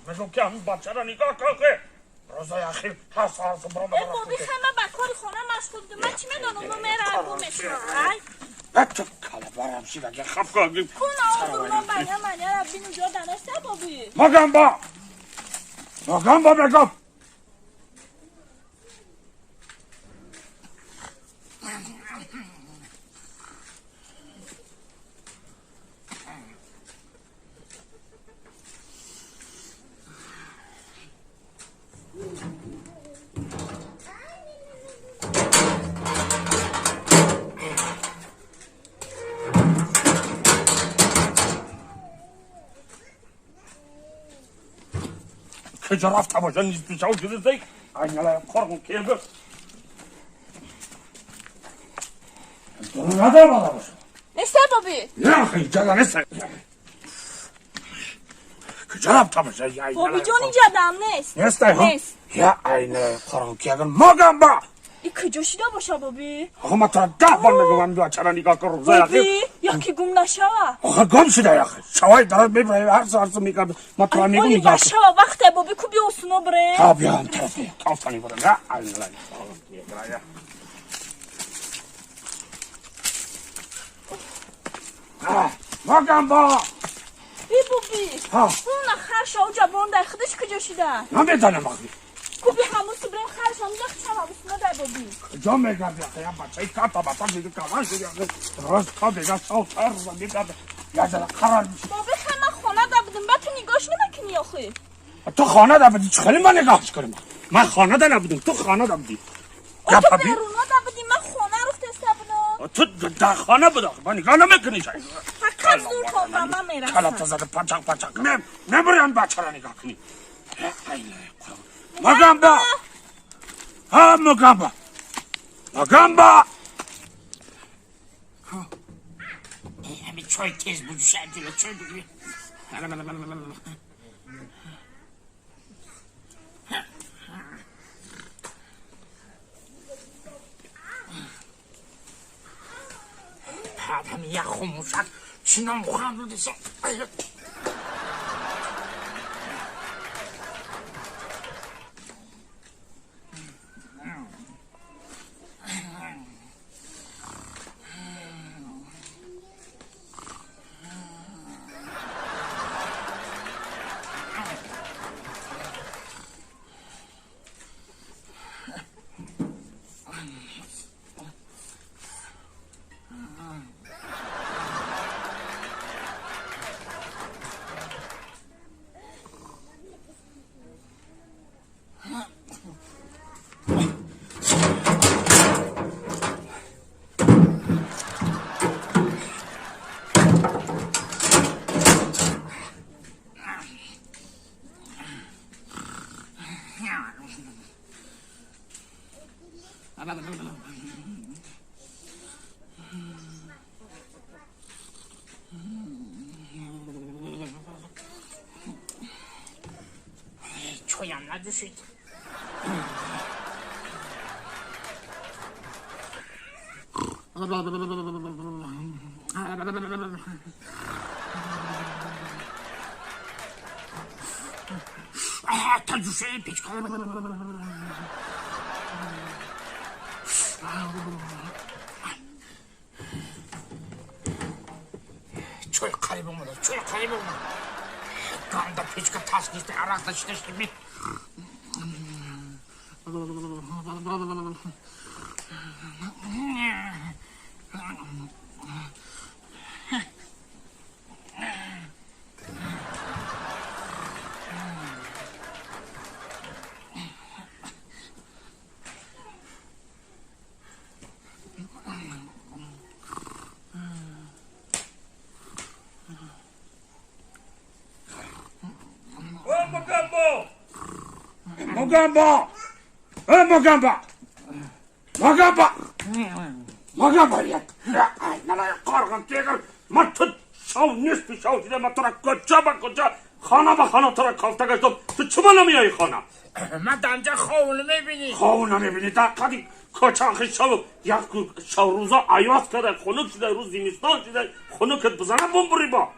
мегӯм ки ҳамин бачаро нигоҳ кун ки рӯзои ахир ҳар соат субҳ Э, боби, хай, ман ба кори хона машғул будам. Ман чӣ медонам, мо меравам, гум мешавам. Ай, ту калабарам шидаги хаф кун. Кун обурмо баня маняра бину ҷо данеста, боби. Магамба, магамба мегӯм. Куҷо рафта боша, нисфи шав шудасай, айналай қорғун келгир. Надор боша. Неста, боби? Я иҷоза нест. Куҷо рафта боша? Боби ҷон, инҷа дам нест. Нестай? Нест. Я айналай қорғун келгир, магамба. И куҷо шида боша, боби? Охо, ман тура 10 бор мегӯям, бачаро нигоҳ кун рӯзои ахир. Боби, яки гум нашава. Охо, гум шуда, яхи. Шавай дарат мебарӣ, ҳар сар мекард. Ман тура мегӯм, Оли нигоҳ кун. башава вақте, боби, ку биё суно бре. Ҳа, биём тараф кофтани бурам. Я айналай қорғун келгир, я. Магамба. И боби. Ҳа. Уна харша уҷа бондай, худаш куҷо шида? Намедонам ахи. Ку би ҳамун субрем харша ҳамунҷа хчава усуно дай, боби. Куҷо мегарди ахи? Я бачаи ката бата шиди, калан шиди ахи. Рост та бега шав сар рӯза мегарди. Я зара қарор меши. Боби, хай, ман хона да будам, ба ту нигоҳш намекунӣ охи. Ту хона да будӣ, чӣ хеле ман нигоҳш кунам? Ман хона да набудам, ту хона да будӣ. О, ту беруна да будӣ, ман хона руфтеста будам. Ту дар хона буд ахи, ман нигоҳ намекунӣ. Фақат зур кун, ба ман мерасам. Калата зада пачақ пачақ. Мебурям, бачаро нигоҳ кунӣ. Магамба! Ҳа, Магамба! Магамба! Ҳами чой тез буҷӯша, дила чой бигирӣ. Баъд ҳами як хомӯшак чинон хӯрам дудеса. Чоям наҷӯшид. Таҷӯшаи печка. Чой қариб омада, чой қариб омада. Ганда печка тас нест, арақ дашта шими. Магамбо! Магамбо! Э, Магамба! Магамба! Магамба! Айналай қорғын тегір! Ман ту шав нисфи шав шида, ман тура куҷа ба куҷа, хона ба хона тура кофта гаштам. Ту чума намеои хона? Ман данҷа хову намебинӣ. Хову намебинӣ? Дар қади кӯча ахи шав як шав рӯза аёз када, хунук шуда, рӯз зимистон шуда, хунукат бизана, бумбурӣ бо.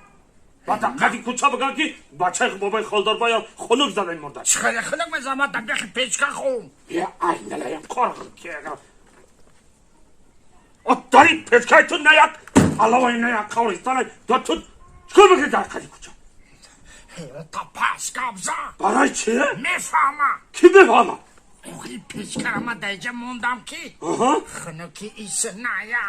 Баъд қади кӯча биган, ки бачаи бобои холдорбоя хунук задай мурда. Чӣ хеле хунук мезанам? Ман дар бехи печка хум. Е, айналаям қорғи. Дари печкаи ту на як алавай, на як қавристана да. Ту чикор мекунӣ дар қади кӯча? Та пас гап зан. Барои чи? Мефаҳма. Кӣ мефаҳма? Охи, печкара ман дар иҷа мондам, ки хунуки иса ная.